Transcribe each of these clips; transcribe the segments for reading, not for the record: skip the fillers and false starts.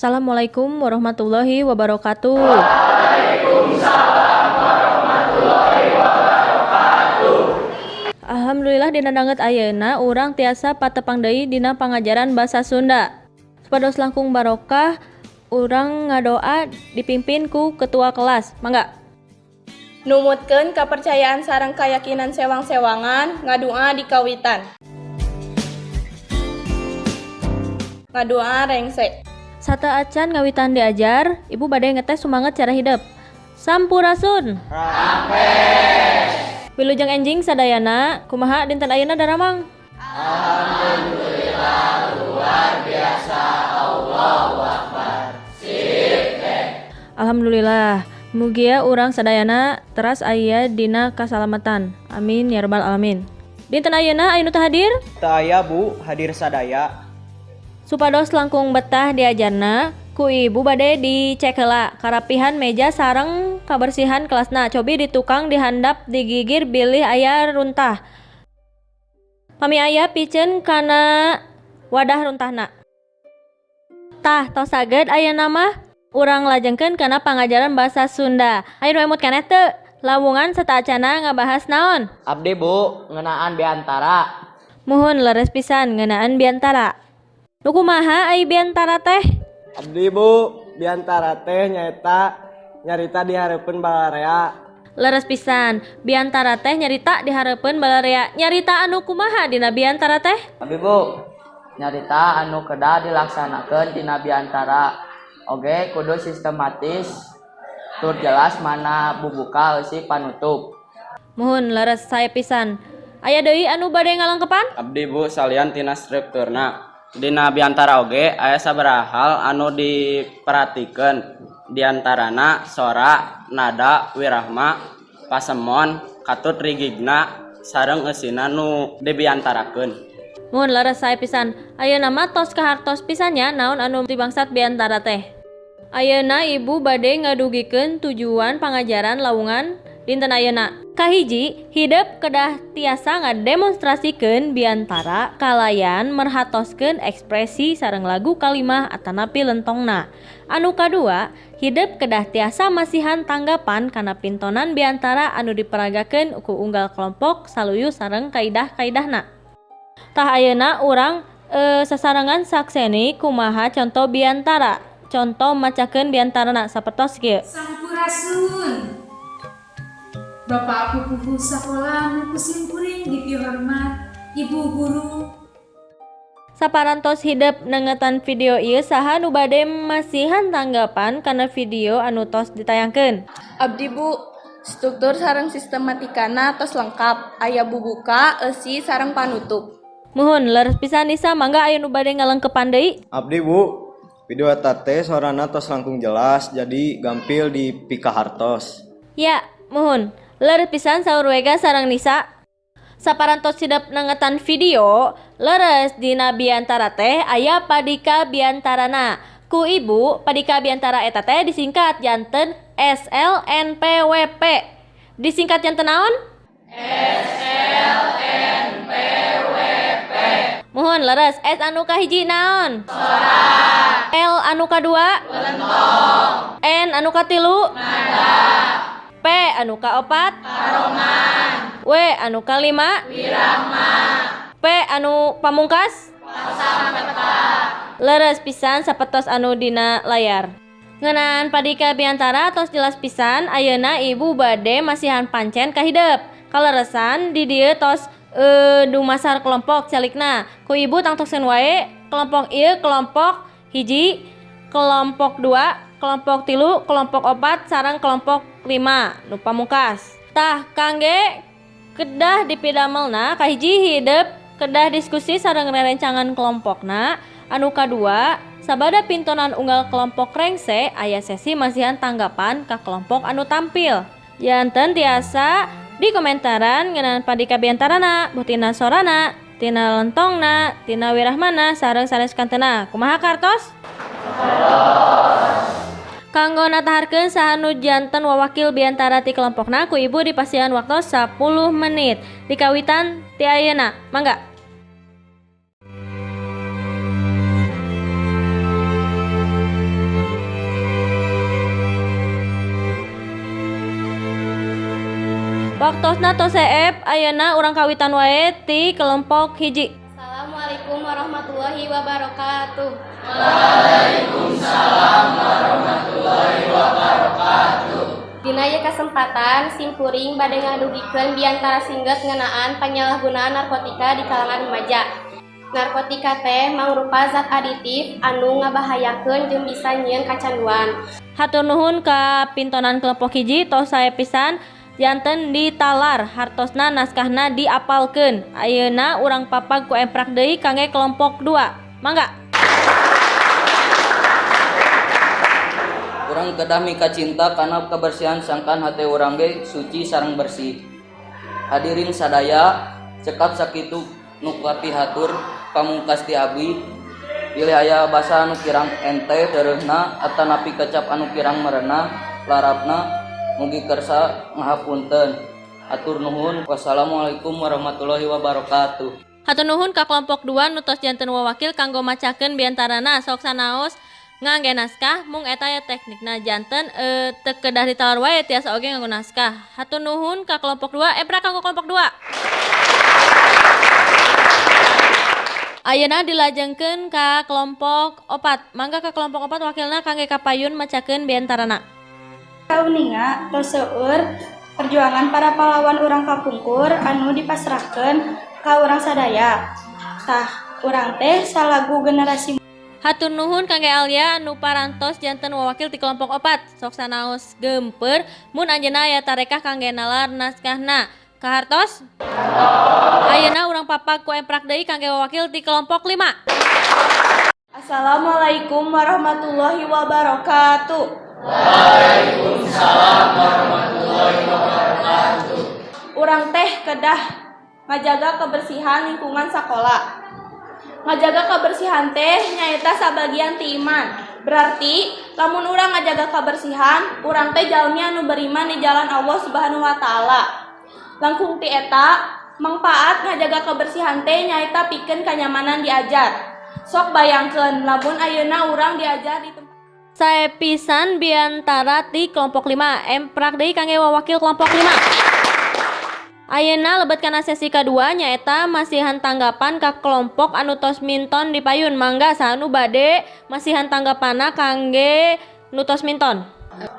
Assalamualaikum warahmatullahi wabarakatuh. Waalaikumsalam warahmatullahi wabarakatuh. Alhamdulillah, dina danget ayeuna urang tiasa patepang deui dina pangajaran basa Sunda. Supados langkung barokah, urang ngadoa dipimpin ku ketua kelas. Mangga. Numutkeun kapercayaan sareng kayakinan sewang-sewangan, ngadua dikawitan. Ngadua rengse. Sateuacan ngawitan diajar, Ibu bade ngetes sumanget cara hidep. Sampurasun. Rampes. Wilujeng enjing sadayana, kumaha dinten ayeuna daramang? Alhamdulillah, luar biasa, Allahu Akbar. Sip. Alhamdulillah. Mugia urang sadayana teras aya dina kasalamatan. Amin ya rabbal alamin. Dinten ayeuna aya nu teu hadir? Teu aya, Bu, hadir sadaya. Supados langkung betah diajarna, ku Ibu bade dicek heula karapihan meja sareng kabersihan kelasna. Cobi ditukang dihandap digigir bilih aya runtah. Pami aya, piceun kana wadah runtahna. Tah, tos saged ayeuna mah urang lajengkeun kana pangajaran basa Sunda. Aya nu emut keneh teu? Lawungan sateuacanna ngabahas naon? Abdi, Bu, ngeunaan biantara. Muhun, leres pisan, ngeunaan biantara. Nu kumaha ai biantara teh? Abdi, Bu, biantara teh nyaeta nyarita di hareupeun balarea. Leres pisan, biantara teh nyarita di hareupeun balarea. Nyarita anu kumaha dina biantara teh? Abdi, Bu, nyarita anu kedah dilaksanakeun dina biantara. Oge kudu sistematis tur jelas mana bubuka, eusi, panutup. Muhun, leres, sae pisan. Aya deui anu bade ngalengkepan? Abdi, Bu, salian tina strukturna. Dina biantara oge aya sabaraha hal anu diperhatikeun, diantarana sora, nada, wirahma, pasemon, katut rigigna sareng eusina nu dibiantarakeun. Muhun, leres, sae pisan. Ayeuna mah tos kahartos pisan nya naon anu dimaksud biantara teh. Ayeuna Ibu bade ngadugikeun tujuan pangajaran lawungan dinten ayeuna. Kahiji, hidep kedah tiasa ngademonstrasikeun biantara kalayan merhatoskeun ekspresi sareng lagu kalimah atanapi lentongna. Anu kadua, hidep kedah tiasa masihan tanggapan kana pintonan biantara anu diperagakeun ku unggal kelompok saluyu sareng kaidah-kaidahna. Tah, ayeuna urang sasarengan sakseni kumaha conto biantara. Conto macakeun biantarana sapertos kieu. Sampurasun. Bapak pupuhu sakola nu ku simkuring dipihormat, Ibu guru. Saparantos hidep nengetan video ieu, saha nu bade masihan tanggapan kana video anu tos ditayangkeun? Abdi, Bu, struktur sareng sistematikana tos lengkap, aya bubuka, eusi sareng panutup. Muhun, leres pisan, Nisa. Mangga, aya nu bade ngalengkepan deui? Abdi, Bu, video eta teh sorana tos langkung jelas, jadi gampil dipikahartos. Ya, muhun. Leres pisan saur Wega sareng Nisa. Saparantos hidep nengetan video, leres dina biantara teh aya padika biantarana. Ku Ibu, padika biantara eta teh disingkat janten SLNPWP. Disingkat janten naon? SLNPWP. Muhun, leres. S anu kahiji naon? Sora. L anu kadua? Lentong. N anu katilu? Nada. P anu kaopat? Paroman. W anu kalima? Wirahma. P anu pamungkas? Leres pisan, sapertos anu dina layar. Ngeunaan padika biantara tos jelas pisan, ayeuna Ibu bade masihan pancen ka hidep. Kaleresan di dieu tos dumasar kelompok calikna. Ku Ibu tangtoskeun wae kelompok ieu kelompok hiji, kelompok dua, kelompok tilu, kelompok opat, sareng kelompok lima nu pamungkas. Tah, kangge kedah dipidamelna, kahiji, hidep kedah diskusi sareng rerencangan kelompokna. Anu kadua, sabada pintonan unggal kelompok rengse aya sesi masihan tanggapan ka kelompok anu tampil. Janten tiasa dikomentaran ngeunaan padika biantarana, boh tina sorana, tina lentongna, tina wirahmana sareng sanes kantena. Kumaha, kartos? Kanggo nataharkeun saha nu janten wawakil biantara ti kelompokna, ku Ibu dipasihan waktu 10 menit. Dikawitan ti ayeuna. Mangga. Waktosna tos seep, ayeuna urang kawitan wae ti kelompok 1. Assalamualaikum warahmatullahi wabarakatuh. Waalaikumsalam warahmatullahi wabarakatuh. Dina ieu kasempatan simkuring bade ngadugikeun biantara singget ngeunaan penyalahgunaan narkotika di kalangan remaja. Narkotika teh mangrupa zat aditif anu ngabahayakeun jeung bisa nyieun kacanduan. Hatur nuhun ka pintonan kelompok 1, tos sae pisan janten ditalar hartosna naskahna diapalkeun. Ayeuna urang papag ku emprak deui kangge kelompok 2. Mangga. Urang kedah mikacinta kana kebersihan sangkan hate urang ge suci sareng bersih. Hadirin sadaya, cekap sakitu nu kapihatur pamungkas ti abdi. Bilih aya basa anu kirang ente tereuhna atanapi kecap anu kirang merenah larapna, mugi kersa ngahapunten. Hatur nuhun. Wassalamualaikum warahmatullahi wabarakatuh. Hatur nuhun ka kelompok 2 nu tos janten wawakil kanggo macakeun biantarana. Sok sanaos ngangge naskah, mung eta ya teknikna janten teu kedah ditalar wae, tiasa oge nganggo naskah. Hatur nuhun ka kelompok 2, emprak kanggo kelompok 2. Ayeuna dilajengkeun ka kelompok 4. Mangga ka kelompok 4, wakilna kangge kapayun macakeun biantarana. Kauninga tos seueur perjuangan para pahlawan urang kapungkur anu dipasrahkeun ka urang sadaya. Tah, urang teh salagu generasi Hatur nuhun kangge Alia anu parantos janten wawakil ti kelompok 4. Sok sanaos geumpeur mun anjeunna aya tarekah kangge nalar naskahna. Kahartos? Ayeuna urang papag ku emprak deui kangge wawakil ti kelompok 5. Assalamualaikum warahmatullahi wabarakatuh. Waalaikumsalam warahmatullahi wabarakatuh. Urang teh kedah ngajaga kebersihan lingkungan sakola. Ngajaga kebersihan teh nyaeta sabagian ti iman. Berarti lamun urang ngajaga kebersihan, urang teh jalmi anu beriman di jalan Allah Subhanahu wa taala. Langkung ti eta, mangpaat ngajaga kebersihan teh nyaeta pikeun kanyamanan diajar. Sok bayangkeun lamun ayeuna urang diajar di tempat Sae pisan biantara ti kelompok 5. Emprak deui kangge wawakil kelompok 5. Ayeuna lebet kana sesi kadua, nyaeta masihan tanggapan ka kelompok anu tos minton di payun. Mangga, saha nu bade masihan tanggapanna kangge nu tos minton?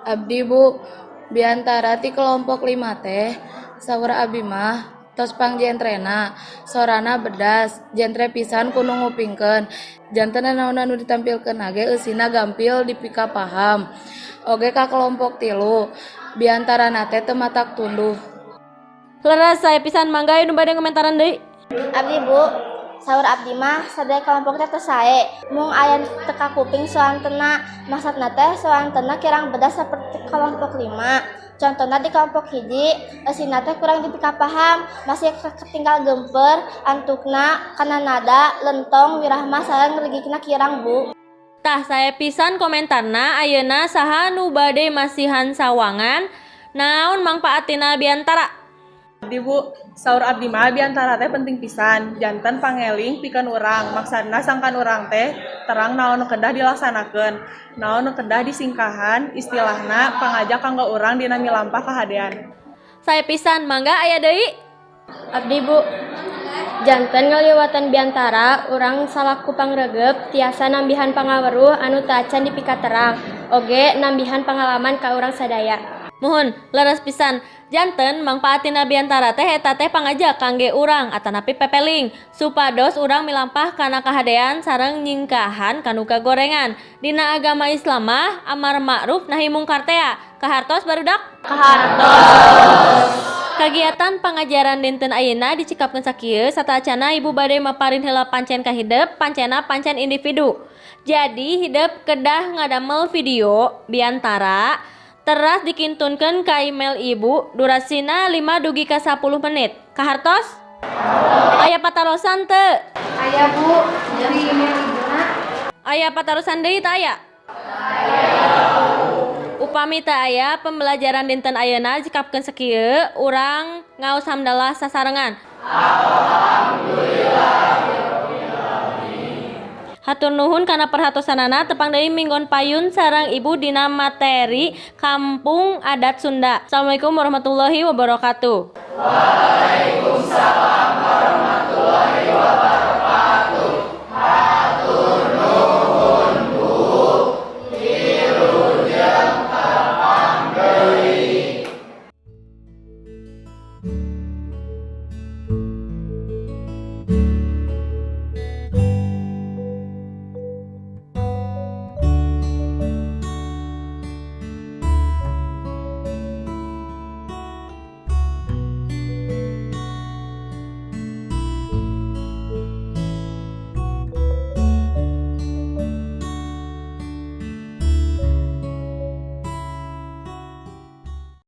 Abdi, Bu. Biantara ti kelompok 5 teh saur abi mah tos pangjentrena, sorana bedas, jentre pisan ku nu ngupingkeun, janten naon anu ditampilkeun ge eusina gampil dipika paham. Oge ka kelompok 3, biantarana teh teu matak tunduh. Leres, sae pisan. Mangga, nu bade ngomentaran deui. Abdi, Bu. Saur abdi mah sadaya kelompok teh tos sae, mung aya teu kakuping soantena. Maksudna teh soantena kirang bedas seperti kelompok 5. Contohna di kelompok 1, eusina teh kurang dipikapaham, masih ketinggal gemper antukna kana nada lentong, wirahma sareng regikna kirang, Bu. Tah, sae pisan komentarna. Ayeuna saha nu bade masihan sawangan naon mangpaatina biantara? Abdi, Bu. Saur abdi mah biantara teh penting pisan, janten pangeling pikeun urang. Maksudna sangkan urang teh terang naon nu kedah dilaksanakeun, naon nu kedah disingkahan, istilahna pangajak kanggo urang dina milampah kahadean. Sae pisan. Mangga, aya deui? Abdi, Bu. Janten ngaliwatan biantara, urang salaku pangregep tiasa nambihan pangaweruh anu tacan dipikaterang, oge nambihan pangalaman ka urang sadaya. Muhun, leres pisan. Janten mangpaatina biantara teh eta teh pangajak kangge urang atanapi pepeling supados urang milampah kana kahadean sareng nyingkahan kanu kagorengan. Dina agama Islam mah amar ma'ruf nahi mungkar tea. Kahartos, barudak? Kahartos. Kegiatan pangajaran dinten ayeuna dicikapkeun sakieu. Sateuacanna ibu bade maparin heula pancen ka hidep, pancena pancen individu. Jadi hidep kedah ngadamel video biantara teras dikintunkeun ka email ibu, durasina 5 dugi ka 10 menit. Kahartos? Aya patarosan teu? Aya, Bu, dari email ibuna. Aya patarosan deui teu aya? Upami teu aya, pembelajaran dinten ayeuna cekapkeun sakieu. Urang ngaos hamdalah sasarengan. Hatur nuhun kana perhatosanana. Tepang deui minggon payun sareng ibu dina materi Kampung Adat Sunda. Assalamualaikum warahmatullahi wabarakatuh. Waalaikumsalam warahmatullahi wabarakatuh.